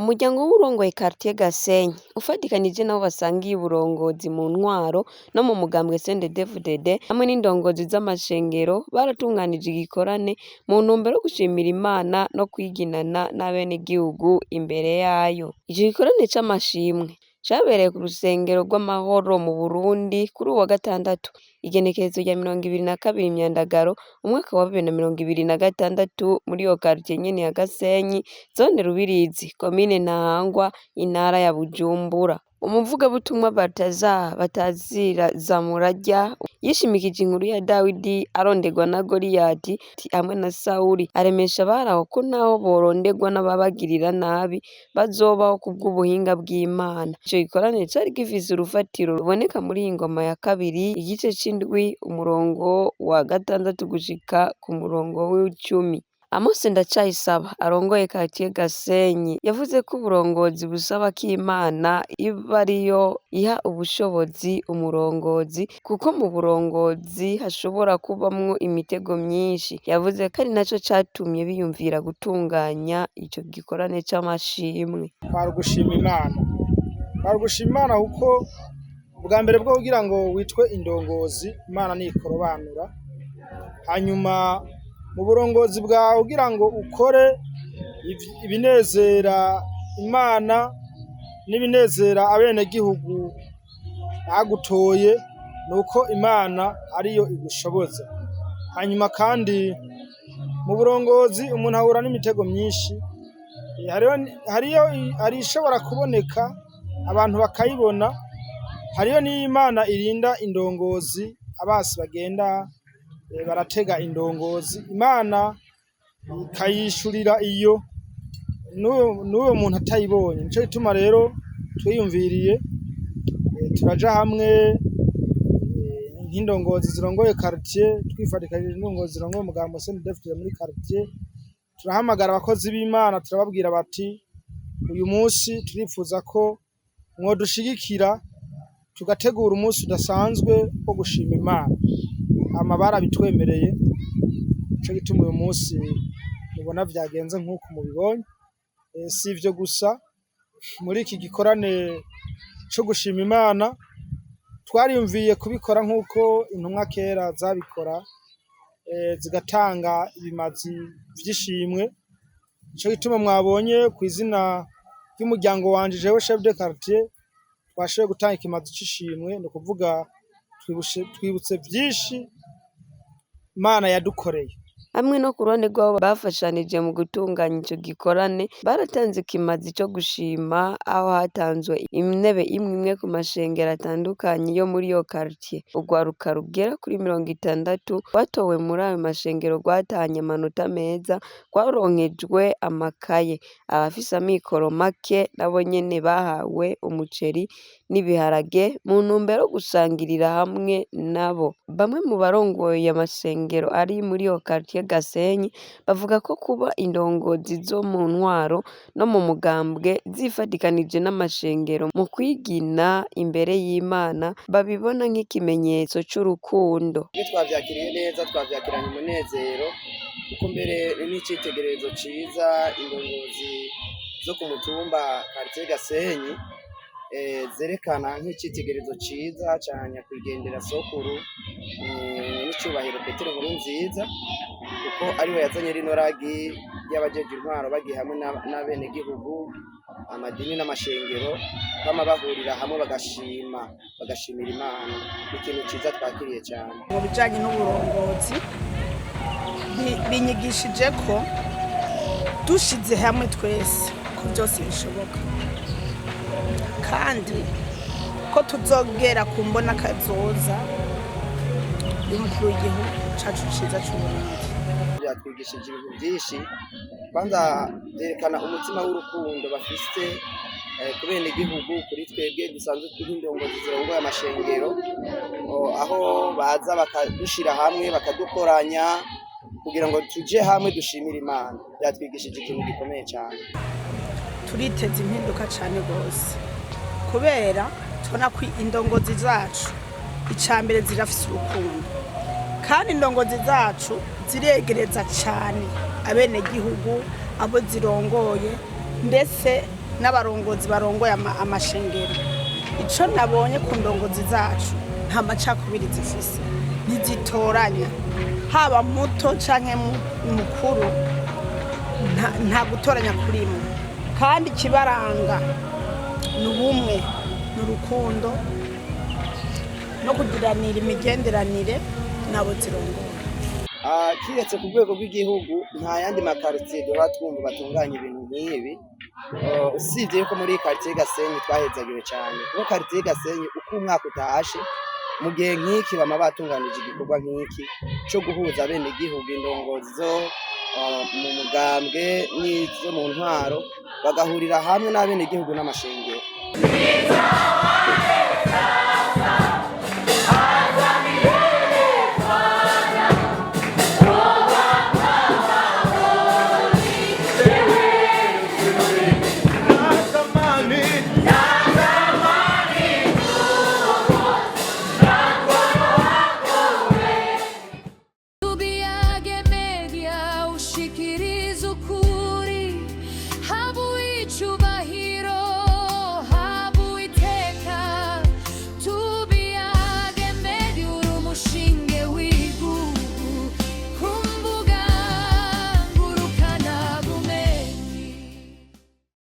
Umuryango w'uwurongoye quartier Gasenyi ufadikanije n'abo basangiye uburongozi mu ntwaro no mu mugambwe CNDD-FDD hamwe n'indongozi z'amashengero baratunganije igikorane mu ntumbero yo gushimira Imana no kwiginana n'abenegihugu imbere yayo. Ico gikorane c'amashimwe cabereye ku rusengero rw'amahoro mu Burundi kuri uwu wa gatandatu igenekerezo rya 22 Myandagaro umwaka wa 2026 muri iyo quartier nyene ya Gasenyi, zone Rubirizi, komine Ntahangwa, intara ya Bujumbura. Umuvugabutumwa Balthazar Batazira Zamurarya yishimikije inkuru ya Dawidi aronderwa na Goliyati hamwe na Sawuli, aremesha abaraho ko naho boronderwa n'ababagirira nabi bazobaho kubw'ubuhinga bw'Imana. Ico gikorane cari gifise urufatiro ruboneka muri iyi ngoma ya kabiri, igice c'indwi, umurongo wa gatandatu gushika ku murongo w'icumi. Amos Ndacayisaba arongoye quartier Gasenyi yavuze ko uburongozi busaba ko Imana iba ariyo iha ubushobozi umurongozi kuko mu burongozi hashobora kubamwo imitego myinshi. Yavuze ko ari naco catumye biyumvira gutunganya ico gikorane c'amashimwe. Kwari ugushima Imana, kwari ugushima Imana kuko ubwa mbere bwo kugira ngo witwe indongozi Imana nikorobanura, hanyuma mu burongozi bwawe kugira ngo ukore ibinezera Imana n'ibinezera abenegihugu bagutoye, nuko Imana ariyo igushoboza. Hanyuma kandi mu burongozi umuntu ahura n'imitego myinshi, hariyo ishobora kuboneka abantu bakayibona, hariyo n'Imana irinda indongozi abasi bagenda baratega indongozi, Imana ikayishurira iyo n'uwo muntu atayibonye. Nico gituma rero twiyumviriye turaja hamwe nk'indongozi zirongoye quartier, twifadikanije n'indongozi zirongoye umugambo CNDD-FDD muri quartier, turahamagara abakozi b'Imana turababwira bati uyu munsi turifuza ko mwodushigikira tugategura umunsi udasanzwe wo gushima Imana. Hama barabitwemereye, nico gituma uyu munsi mubona vyagenze nk'uko mubibonye. Si ivyo gusa, muri iki gikorane co gushima Imana twariyumviye kubikora nk'uko intumwa kera zabikora, zigatanga ibimazi vy'ishimwe. Nico gituma mwabonye kw'izina ry'umuryango wanje jewe chef de quartier twashoboye gutanga ikimazi c'ishimwe, ni ukuvuga twibutse vyinshi Imana yadukoreye. Hamwe no ku ruhande rw'abo bafashanije mu gutunganya ico gikorane, baratanze ikimazi co gushima aho hatanzwe intebe imwe imwe ku mashengero atandukanye yo muri iyo quartier. Urwaruka rugera kuri 60 rwatowe muri ayo mashengero rwatahanye amanota meza, rwaronkejwe amakaye. Abafise amikoro make nabo nyene bahawe umuceri n'ibiharage mu ntumbero yo gusangirira hamwe nabo. Bamwe mu barongoye amasengero ari muri iyo quartier Gasenyi bavuga ko kuba indongozi zo mu ntwaro no mu mugambwe zifadikanije n'amashengero mu kwigina imbere y'Imana babibona nk'ikimenyetso c'urukundo. Iyo twavyakiriye neza, twavyakiranye umunezero, kuko mbere n'icitegererezo ciza indongozi zo ku mutumba quartier Gasenyi zerekana nk'icitegererezo ciza ca nyakwigendera sokuru n'icubahiro Petero Nkurunziza, kuko ariwe yazanye rino ragi ry'abajejwe intwaro bagiye hamwe n'abenegihugu, amadini n'amashengero, bama bahurira hamwe bagashima, bagashimira Imana. Ikintu ciza twakiriye cane. Mu bijanye n'uburongozi binyigishije ko dushize hamwe twese ko byose bishoboka, kandi ko tuzogera ku mbona kazoza y'umukuru w'igihugu cacu ciza c'Uburundi. Byatwigishije ibintu byinshi, kwanza byerekana umutima w'urukundo bafise ku benegihugu, kuri twebwe dusanzwe turi indongozi zirongoye amashengero, aho baza bakadushira hamwe bakadukoranya kugira ngo tuje hamwe dushimire Imana. Byatwigishije ikintu gikomeye cyane. Turiteza impinduka cyane rwose, kubera tubona ko indongozi zacu icya mbere zirafise urukundo, kandi indongozi zacu ziregereza cyane abenegihugu abo zirongoye, ndetse N'abarongozi barongoye amashengero, ico nabonye ku ndongozi zacu, nta macakubiri zifise, ntizitoranya, haba muto canke mukuru, nta gutoranya kurimwo. Kandi ikibaranga ni ubumwe, ni urukundo no kugiranira imigenderanire n'abo zirongora. Kiretse ku rwego rw'igihugu, nta yandi makaritsiye duhora twumva batunganya ibintu nk'ibi. Usibye yuko muri quartier Gasenyi twahezagiwe cyane, kuko quartier Gasenyi uko umwaka utashe mu gihe nk'iki bama batunganije igikorwa nk'iki cyo guhuza bene igihugu, indongozi zo mu mugambwe n'izo mu ntwaro, bagahurira hamwe n'abene igihugu n'amashengero.